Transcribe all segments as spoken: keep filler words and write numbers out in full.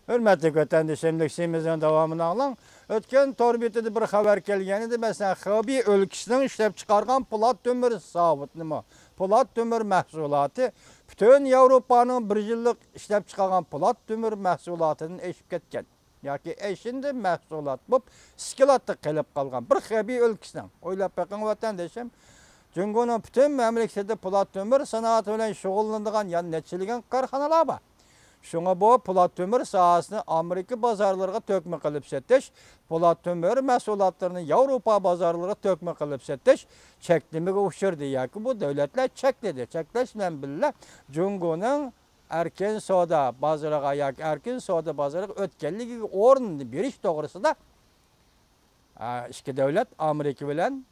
ھۆرمەتلىك ۋەتەندىشىم، لېكسىيىمىزنىڭ داۋامىنى ئاڭلاڭ. ئۆتكەن تور بېتىدە بىر خەۋەر كەلگەن ئىدى، مەسىلەن، خېبېي ئۆلكىسىنىڭ ئىشلەپچىقارغان پولات تۆمۈر زاۋۇتىنىمۇ، پولات تۆمۈر مەھسۇلاتى پۈتۈن ياۋروپانىڭ بىر يىللىق ئىشلەپچىقارغان پولات تۆمۈر مەھسۇلاتىدىن ئېشىپ كەتكەن ياكى ئېشىندى مەھسۇلات بولۇپ، ئىسكىلاتتا قېلىپ قالغان بىر خېبېي ئۆلكىسىنىڭ. ئويلاپ بېقىڭ، ۋەتەندىشىم، جۇڭگونىڭ پۈتۈن مەملىكىتىدە پولات تۆمۈر سانائىتى بىلەن شۇغۇللىنىدىغان يەنە نەچچىلىگەن كارخانىلار بار. شۇڭا بۇ پولات تۆمۈر ساھەسىنى ئامېرىكا بازارلىرىغا تۆكمە قىلىپ سېتىش، پولات تۆمۈر مەھسۇلاتلىرىنى ياۋروپا بازارلىرىغا تۆكمە قىلىپ سېتىش چەكلىمىگە ئۇچرىدى ياكى بۇ دۆلەتلەر چەكلىدى. چەكلەش بىلەن بىللە، جۇڭگونىڭ ئەركىن سودا بازىرىغا ياكى ئەركىن سودا بازىرىغا ئۆتكەنلىكىگە ئورۇن بېرىش توغرىسىدا، ئا، ئىككى دۆلەت، ئامېرىكا بىلەن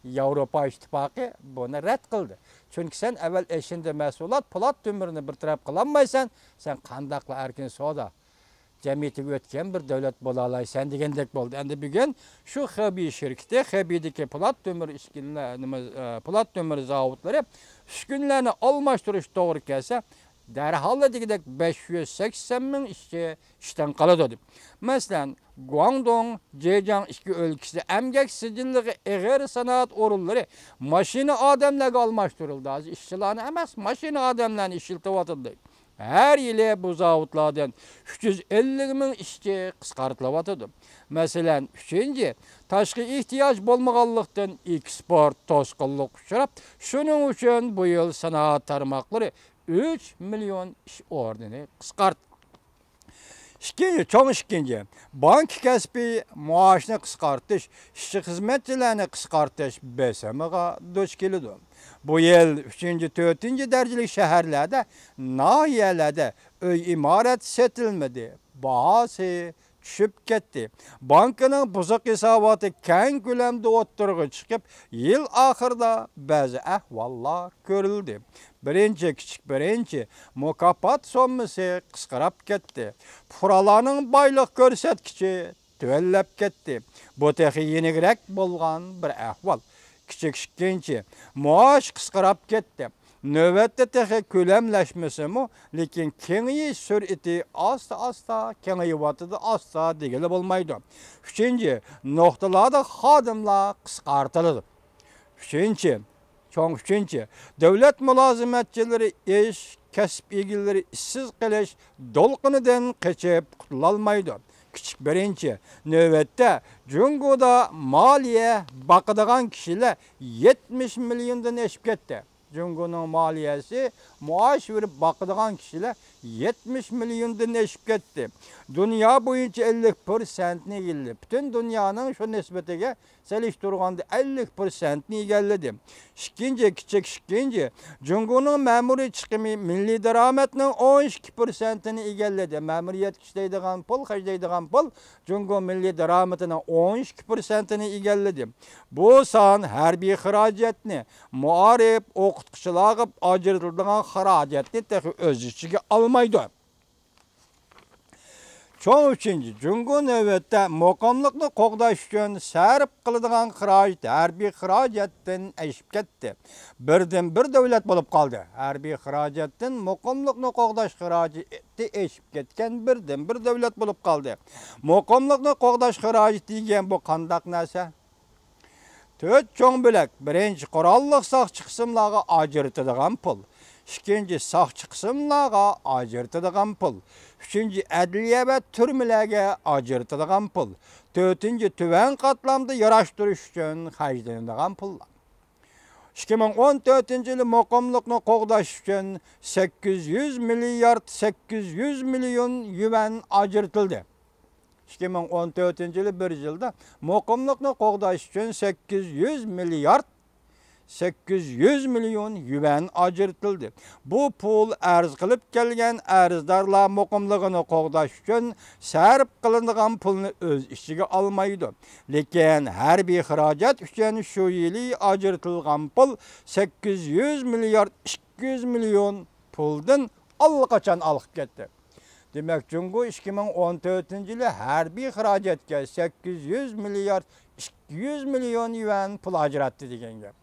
ياۋروپا ئىتتىپاقى بۇنى رەت قىلدى. چۈنكى سەن ئەۋەل ئېشىندى مەھسۇلات، پولات تۆمۈرنى بىر تەرەپ قىلالمايسەن، سەن قانداقلا ئەركىن سودا جەمئىيىتىگە ئۆتكەن بىر دۆلەت بولالايسەن دېگەندەك بولدى. ئەمدى بۈگۈن شۇ خېبېي شىركىتى، خېبېيدىكى پولات تۆمۈر ئىشكىلە-، نېمە، ئە، پولات تۆمۈر زاۋۇتلىرى ئۈسكۈنىلەرنى ئالماشتۇرۇش توغرا كەلسە، دەرھاللا دېگۈدەك بەش يۈز سەكسەن مىڭ ئىشچى ئىشتىن قالىدۇ دەپ. مەسىلەن، گۇاڭدۇڭ، جېجياڭ ئىككى ئۆلكىسىدە ئەمگەك سىجىللىقى ئېغىر سانائەت ئورۇنلىرى ماشىنا ئادەملەرگە ئالماشتۇرۇلدى. ھازىر ئىشچىلارنى ئەمەس، ماشىنا ئادەملەرنى ئىشلىتىۋاتىدۇ. ھەر يىلى بۇ زاۋۇتلاردىن ئۈچ يۈز ئەللىك مىڭ ئىشچى قىسقارتىلىۋاتىدۇ. مەسىلەن، ئۈچىنچى، تاشقى ئېھتىياج بولمىغانلىقتىن ئېكسپورت توسقۇنلۇققا ئۇچراپ، شۇنىڭ ئۈچۈن بۇ يىل سانائەت تارماقلىرى ئۈچ مىليون ئىش ئورنىنى قىسقارتتى. ئىككىنچى، چوڭ ئىككىنچى، بانكا كەسپى مائاشنى قىسقارتىش، ئىشچى خىزمەتچىلەرنى قىسقارتىش بېسىمىغا دۇچ كېلىدۇ. بۇ يىل ئۈچىنچى، تۆتىنچى دەرىجىلىك شەھەرلەردە، ناھىيەلەردە ئۆي ئىمارەت سېتىلمىدى، باھاسى چۈشۈپ كەتتى. بانكىنىڭ بۇزۇق ھېساباتى كەڭ كۆلەمدە ئوتتۇرىغا چىقىپ، يىل ئاخىرىدا بەزى ئەھۋاللار كۆرۈلدى. بىرىنچى، كىچىك بىرىنچى، مۇكاپات سوممىسى قىسقىراپ كەتتى. پۇقرالارنىڭ بايلىق كۆرسەتكۈچى تۆۋەنلەپ كەتتى. بۇ تېخى يېنىكرەك بولغان بىر ئەھۋال. كىچىك ئىككىنچى، مائاش قىسقىراپ كەتتى. نۆۋەتتە تېخى كۆلەملەشمىسىمۇ، لېكىن كېڭىيىش سۈرئىتى ئاستا-ئاستا كېڭىيىۋاتىدۇ، ئاستا دېگىلى بولمايدۇ. ئۈچىنچى، نۇقتىلاردا خادىملار قىسقارتىلىدۇ. ئۈچىنچى، چوڭ ئۈچىنچى، دۆلەت مۇلازىمەتچىلىرى ئىش، كەسىپ ئىگىلىرى ئىشسىز قېلىش دولقۇنىدىن قېچىپ قۇتۇلالمايدۇ. كىچىك بىرىنچى، نۆۋەتتە جۇڭگودا مالىيە باقىدىغان كىشىلەر يەتمىش مىليوندىن ئېشىپ كەتتى. جۇڭگونىڭ مالىيەسى، مائاش بېرىپ باقىدىغان كىشىلەر يەتمىش مىليوندىن ئېشىپ كەتتى. دۇنيا بويىچە ئەللىك پىرسەنتنى ئىگىلىدى. پۈتۈن دۇنيانىڭ شۇ نىسبىتىگە سېلىشتۇرغاندا ئەللىك پىرسەنتنى ئىگىلىدى. ئىككىنچى، كىچىك ئىككىنچى، جۇڭگونىڭ مەمۇرىي چىقىمى مىللىي دارامەتنىڭ ئون ئىككى پىرسەنتىنى ئىگىلىدى. مەمۇرىيەتكە ئىشلەيدىغان پۇل، خەجلەيدىغان پۇل جۇڭگو مىللىي دارامىتىنىڭ ئون ئىككى پىرسەنتىنى ئىگىلىدى. بۇ سان ھەربىي خىراجەتنى، مائارىپ، ئوقۇتقۇچىلارغا ئاجرىتىلىدىغان خىراجەتنى تېخى ئۆز ئىچىگە ئالمايدۇ. چوڭ ئۈچىنچى، جۇڭگو نۆۋەتتە مۇقىملىقنى قوغداش ئۈچۈن سەرپ قىلىدىغان خىراجەت ھەربىي خىراجەتتىن ئېشىپ كەتتى. بىردىنبىر دۆلەت بولۇپ قالدى. ھەربىي خىراجەتتىن مۇقىملىقنى قوغداش خىراجىتى ئېشىپ كەتكەن بىردىنبىر دۆلەت بولۇپ قالدى. مۇقىملىقنى قوغداش خىراجىتى دېگەن بۇ قانداق نەرسە؟ تۆت چوڭ بۆلەك. بىرىنچى، قوراللىق ساقچى قىسىملارغا ئاجرىتىدىغان پۇل. ئىككىنچى، ساقچى قىسىملارغا ئاجرىتىدىغان پۇل. ئۈچىنچى، ئەدلىيە ۋە تۈرمىلەرگە ئاجرىتىدىغان پۇل. تۆتىنچى، تۆۋەن قاتلامدا ياراشتۇرۇش ئۈچۈن خەجلىنىدىغان پۇللار. ئىككى مىڭ ئون تۆتىنچى يىلى مۇقىملىقنى قوغداش ئۈچۈن سەككىز يۈز مىليارد سەككىز يۈز مىليون يۈەن ئاجرىتىلدى. ئىككى مىڭ ئون تۆتىنچى يىلى بىر يىلدا مۇقىملىقنى قوغداش ئۈچۈن سەككىز يۈز مىليارد سەككىز يۈز مىليون يۈەن ئاجرىتىلدى. بۇ پۇل ئەرز قىلىپ كەلگەن ئەرزدارلار مۇقىملىقىنى قوغداش ئۈچۈن سەرپ قىلىنىدىغان پۇلنى ئۆز ئىچىگە ئالمايدۇ. لېكىن ھەربىي خىراجەت ئۈچۈن شۇ يىلى ئاجرىتىلغان پۇل سەككىز يۈز مىليارد ئىككى يۈز مىليون پۇلدىن ئاللىقاچان ئالقىپ كەتتى. دېمەك، جۇڭگو ئىككى مىڭ ئون تۆتىنچى يىلى ھەربىي خىراجەتكە سەككىز يۈز مىليارد ئىككى يۈز مىليون يۈەن پۇل ئاجراتتى دېگەن گەپ.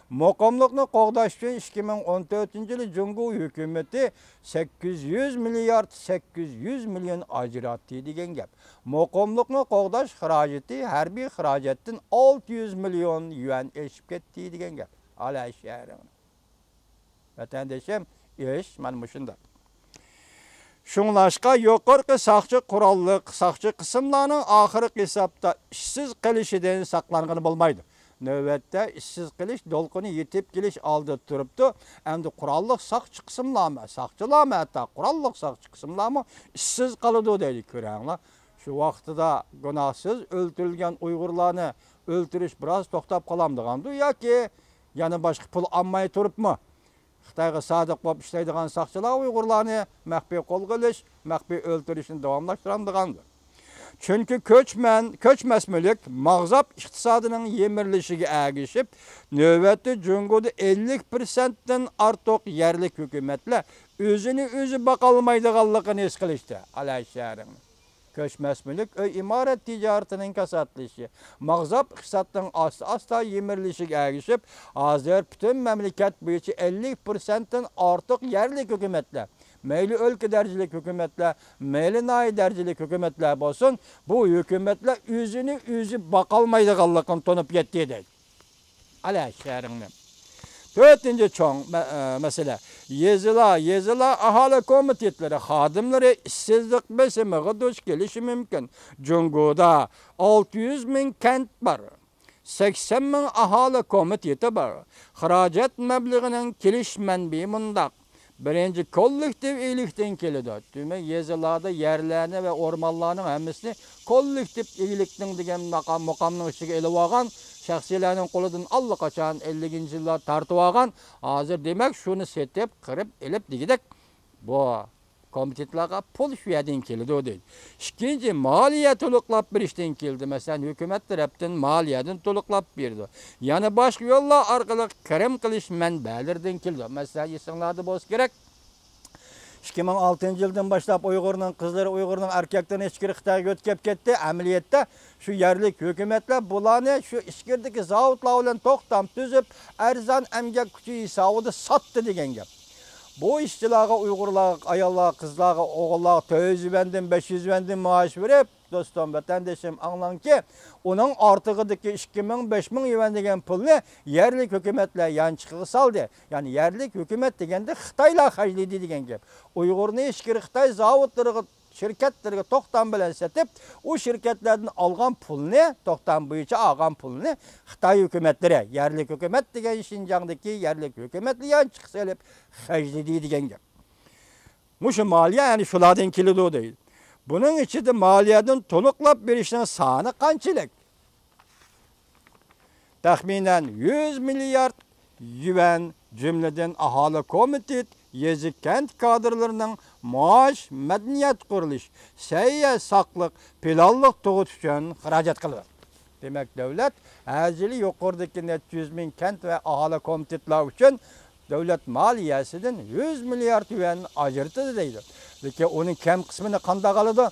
مۇقىملىقنى قوغداش ئۈچۈن ئىككى مىڭ ئون تۆتىنچى يىلى جۇڭگو ھۆكۈمىتى سەككىز يۈز مىليارد سەككىز يۈز مىليون ئاجراتتى دېگەن گەپ. مۇقىملىقنى قوغداش خىراجىتى ھەربىي خىراجەتتىن ئالتە يۈز مىليون يۈەن ئېشىپ كەتتى دېگەن گەپ. ئالا شەھىرىڭنى. ۋەتەندىشىم، ئىش مانا مۇشۇنداق. شۇڭلاشقا يۇقىرىقى ساقچى قوراللىق ساقچى قىسىملارنىڭ ئاخىرقى ھېسابتا ئىشسىز قېلىشىدىن ساقلانغىلى بولمايدۇ. نۆۋەتتە ئىشسىز قېلىش دولقۇنى يېتىپ كېلىش ئالدىدا تۇرۇپتۇ. ئەمدى قوراللىق ساقچى قىسىملارمۇ، ساقچىلارمۇ، ھەتتا قوراللىق ساقچى قىسىملارمۇ ئىشسىز قالىدۇ دەيدۇ، كۆرەڭلار. شۇ ۋاقتىدا گۇناھسىز ئۆلتۈرۈلگەن ئۇيغۇرلارنى ئۆلتۈرۈش بىراز توختاپ قالامدىغاندۇ ياكى يەنە باشقا پۇل ئالماي تۇرۇپمۇ خىتايغا سادىق بولۇپ ئىشلەيدىغان ساقچىلار ئۇيغۇرلارنى مەخپىي قولغا ئېلىش، مەخپىي ئۆلتۈرۈشنى داۋاملاشتۇرامدىغاندۇ؟ چۈنكى كۆچمەن، كۆچمەس مۈلۈك ماغزاپ ئىقتىسادىنىڭ يىمىرىلىشىگە ئەگىشىپ، نۆۋەتتە جۇڭگودا ئەللىك پىرسەنتتىن ئارتۇق يەرلىك ھۆكۈمەتلەر ئۆزىنى ئۆزى باقالمايدىغانلىقىنى ھېس قىلىشتى. ئالا شەھىرىڭنى. كۆچمەس مۈلۈك، ئۆي ئىمارەت تىجارىتىنىڭ كاساتلىشىشى، ماغزاپ ئىقتىسادنىڭ ئاستا-ئاستا يىمىرىلىشىگە ئەگىشىپ، ھازىر پۈتۈن مەملىكەت بويىچە ئەللىك پىرسەنتتىن ئارتۇق يەرلىك ھۆكۈمەتلەر، مەيلى ئۆلكە دەرىجىلىك ھۆكۈمەتلەر، مەيلى ناھىيە دەرىجىلىك ھۆكۈمەتلەر بولسۇن، بۇ ھۆكۈمەتلەر ئۆزىنى ئۆزى باقالمايدىغانلىقىنى تونۇپ يەتتى دەيدۇ. ئەلە شەھىرىڭنى. تۆتىنچى چوڭ مە-، ئە، مەسىلە. يېزىلار، يېزىلار ئاھالە كومىتېتلىرى خادىملىرى ئىشسىزلىق بېسىمىغا دۇچ كېلىشى مۇمكىن. جۇڭگودا ئالتە يۈز مىڭ كەنت بار. سەكسەن مىڭ ئاھالە كومىتېتى بار. خىراجەت مەبلىغىنىڭ كېلىش مەنبىيى مۇنداق. بىرىنچى، كوللېكتىپ ئىگىلىكتىن كېلىدۇ. دېمەك، يېزىلاردا يەرلەرنى ۋە ئورمانلارنىڭ ھەممىسىنى كوللېكتىپ ئىگىلىكنىڭ دېگەن ماقام-، مۇقامنىڭ ئىچىگە ئېلىۋالغان شەخسىيلەرنىڭ قولىدىن ئاللىقاچان ئەللىكىنچى يىللار تارتىۋالغان. ھازىر، دېمەك، شۇنى سېتىپ، قىرىپ ئېلىپ دېگۈدەك بۇ كومىتېتلارغا پۇل شۇ يەردىن كېلىدۇ دەيدۇ. ئىككىنچى، مالىيە تولۇقلاپ بېرىشتىن كېلىدۇ. مەسىلەن، ھۆكۈمەت تەرەپتىن مالىيەدىن تولۇقلاپ بېرىدۇ. يەنە باشقا يوللار ئارقىلىق كىرىم قىلىش مەنبەلىرىدىن كېلىدۇ. مەسىلەن، ئېسىڭلاردا بولسا كېرەك، ئىككى مىڭ ئالتىنچى يىلدىن باشلاپ ئۇيغۇرنىڭ قىزلىرى، ئۇيغۇرنىڭ ئەركەكلىرىنى ئىچكىرى خىتايغا يۆتكەپ كەتتى. ئەمەلىيەتتە شۇ يەرلىك ھۆكۈمەتلەر بۇلارنى شۇ ئىچكىرىدىكى زاۋۇتلار بىلەن توختام تۈزۈپ، ئەرزان ئەمگەك كۈچى ھېسابىدا ساتتى دېگەن گەپ. بۇ ئىشچىلارغا، ئۇيغۇرلارغا، ئاياللارغا، قىزلارغا، ئوغۇللارغا تۆت يۈز يۈەندىن، بەش يۈز يۈەندىن مائاش بېرىپ، دوستۇم، ۋەتەندىشىم، ئاڭلاڭكى، ئۇنىڭ ئارتۇقىدىكى ئىككى مىڭ، بەش مىڭ يۈەن دېگەن پۇلنى يەرلىك ھۆكۈمەتلەر يانچۇقىغا سالدى. يەنى يەرلىك ھۆكۈمەت دېگەندە خىتايلار خەجلىدى دېگەن گەپ. ئۇيغۇرنى ئىچكىرى خىتاي زاۋۇتلىرىغا، شىركەتلىرىگە توختام بىلەن سېتىپ، ئۇ شىركەتلەردىن ئالغان پۇلنى، توختام بويىچە ئالغان پۇلنى خىتاي ھۆكۈمەتلىرى، يەرلىك ھۆكۈمەت دېگەن شىنجاڭدىكى يەرلىك ھۆكۈمەتلەر يانچۇققا سېلىپ خەجلىدى دېگەن گەپ. مۇشۇ مالىيە، يەنى شۇلاردىن كېلىدۇ دەيدۇ. بۇنىڭ ئىچىدە مالىيەدىن تولۇقلاپ بېرىشنىڭ سانى قانچىلىك؟ تەخمىنەن يۈز مىليارد يۈەن، جۈملىدىن ئاھالە كومىتېت، يېزا، كەنت كادىرلىرىنىڭ مائاش، مەدەنىيەت قۇرۇلۇش، سەھىيە، ساقلىق، پىلانلىق تۇغۇت ئۈچۈن خىراجەت قىلىدۇ. دېمەك، دۆلەت ھەر يىلى يۇقىرىدىكى نەچچە يۈز مىڭ كەنت ۋە ئاھالە كومىتېتلار ئۈچۈن دۆلەت مالىيەسىدىن يۈز مىليارد يۈەن ئاجرىتىدۇ دەيدۇ. لېكىن ئۇنىڭ كەم قىسمىنى قانداق ئالىدۇ؟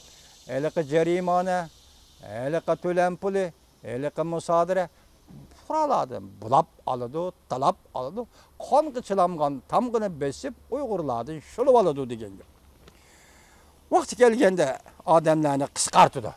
ھېلىقى جەرىمانە، ھېلىقى تۆلەم پۇلى، ھېلىقى مۇسادىرە پۇقرالارنى بۇلاپ ئالىدۇ، تالاپ ئالىدۇ، قانغا چىلانغان تامغىنى بېسىپ، ئۇيغۇرلاردىن شۇلۇۋالىدۇ دېگەن گەپ. ۋاقتى كەلگەندە ئادەملەرنى قىسقارتىدۇ.